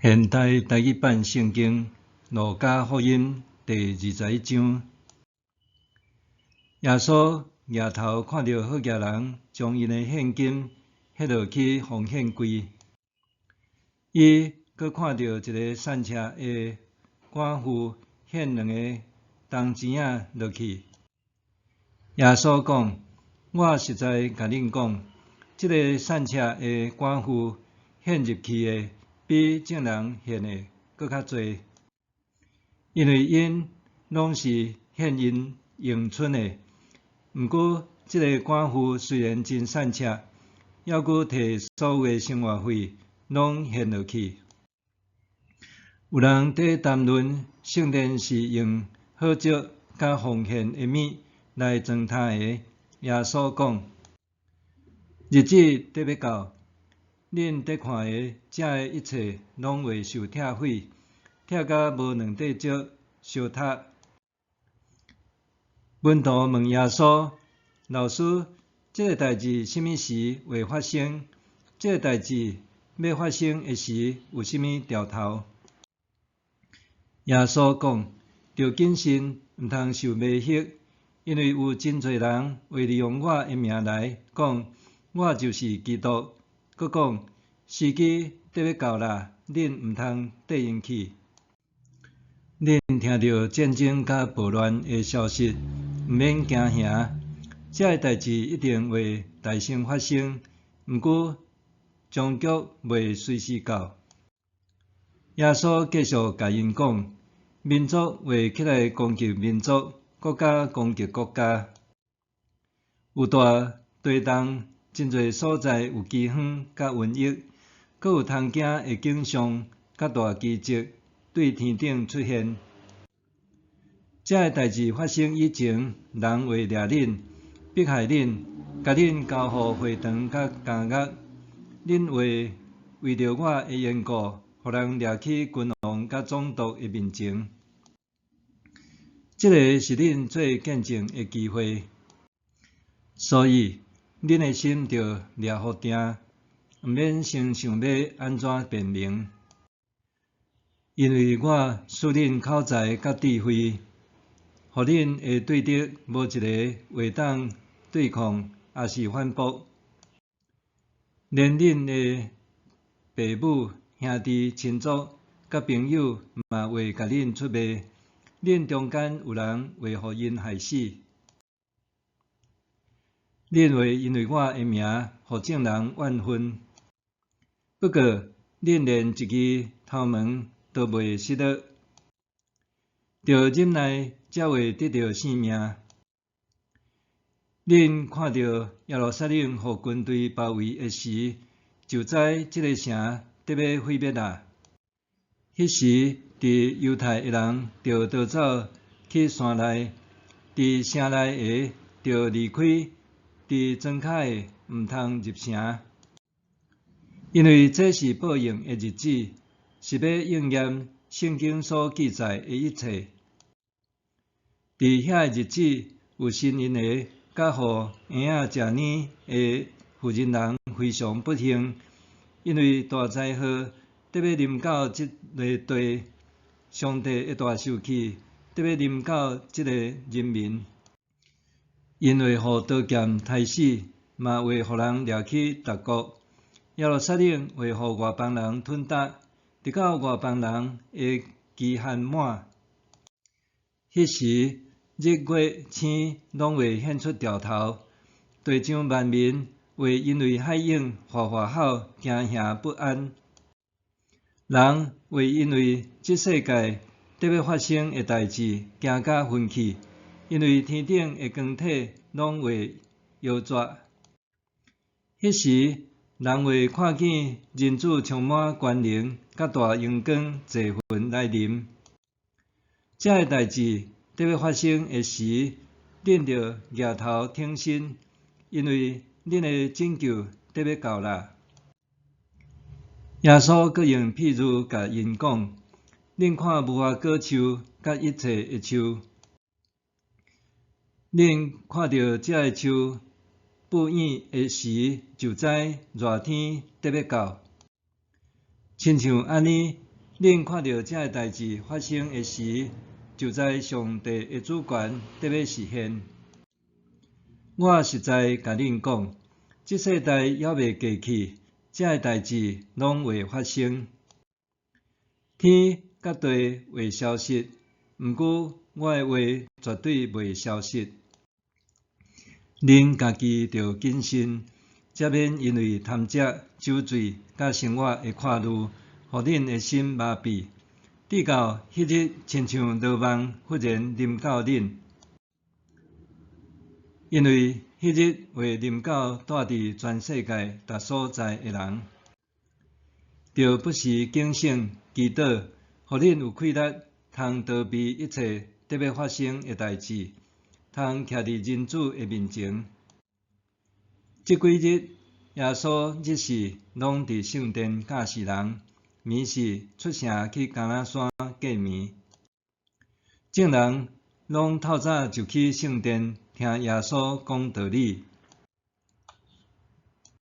現代台語版聖經路加福音第21章，耶穌舉頭看著好額人將𪜶的獻金彼落去奉獻櫃，伊閣看著一个散赤的寡婦獻兩个銅錢仔落去。耶穌講：我實在共恁講，這个散赤的寡婦獻入去的，比眾人獻的閣較濟，因為𪜶攏是獻𪜶用剩的。毋過，這个寡婦雖然真散赤，猶閣提所有的生活費攏獻落去。有人佇談論聖殿是用好石佮奉獻的物來裝坩的。耶穌講：日子佇欲到，恁佇看的這个一切攏會受拆毀，拆甲無兩塊石相疊。門徒問耶穌：老師，這个代誌啥物時會發生？這个代誌欲發生的時，有啥物兆頭？耶穌講：著謹慎，毋通受迷惑，因為有真濟人會利用我的名來講，我就是基督。閣講，時機佇欲到啦，恁毋通綴𪜶去。恁聽著戰爭佮暴亂的消息，毋免驚嚇，這个代誌一定會代先發生，毋過終局袂隨時到。耶穌繼續共𪜶講：民族會起來攻擊民族，國家攻擊國家，有大地動，真濟所在有饑荒佮瘟疫，閣有通驚的景象佮大奇蹟對天頂出現。這个代誌發生以前，人會掠恁，迫害恁，共恁交予會堂佮監獄，恁會為著我的緣故，予人掠去君王佮總督的面前。這个是恁做見證的機會，所以恁的心著掠予定，毋免先想欲按怎辯明。因為我賜恁口才佮智慧，予恁的對敵無一个會當對抗，抑是反駁。連恁的爸母、兄弟、親族佮朋友嘛會共恁出賣，恁中間有人會予𪜶害死。恁會因為我的名，予眾人怨恨。不過，恁連一支頭毛都袂失落，著忍耐才會得著性命。恁看著耶路撒冷予軍隊包圍的時，就知這个城佇欲毀滅啦。彼時，佇猶太的人著逃走去山內，佇城內的著離開，佇莊跤的毋通入城。因為這是報應的日子，是欲應驗聖經所記載的一切。佇遐个日子，有身孕的，佮予嬰仔食奶的婦人人非常不幸，因為大災禍佇欲臨到這个地，上帝的大受氣佇欲臨到這个人民。𪜶會予刀劍刣死，嘛會予人掠去別國。耶路撒冷會予外邦人吞吃，直到外邦人的期限滿。彼時，日月星攏會顯出兆頭，地上萬民會因為海湧嘩嘩吼，驚嚇不安。人會因為這世界佇欲發生的代誌驚甲昏去，因為天頂的光體攏會搖逝。彼時，人會看見人子充滿權能，佮大榮光坐雲來臨。這个代誌佇欲發生的時，恁著舉頭挺身，因為恁的拯救佇欲到啦。耶穌閣用譬喻共𪜶講：恁看無花果樹佮一切的樹，恁看著這个樹布葉的時，就知熱天佇欲到。親像按呢，恁看著這个代誌發生的時，就知上帝的主權得欲實現。我實在共恁講，這世代猶未過去，這个代誌攏會發生。天佮地會消失，毋過我的話絕對袂消失。恁家己著謹慎，才免因為貪食、酒醉佮生活的闊慮，予恁的心麻痹，直到彼日親像羅網忽然臨到恁。因為彼日會臨到住佇全世界逐所在的人。著不時警醒祈禱，予恁有氣力通逃避一切得欲發生的代誌，通徛佇人子的面前。這幾日，耶穌日時攏佇聖殿教示人，暝時出城去橄欖山過暝。眾人攏透早就去聖殿聽耶穌講道理。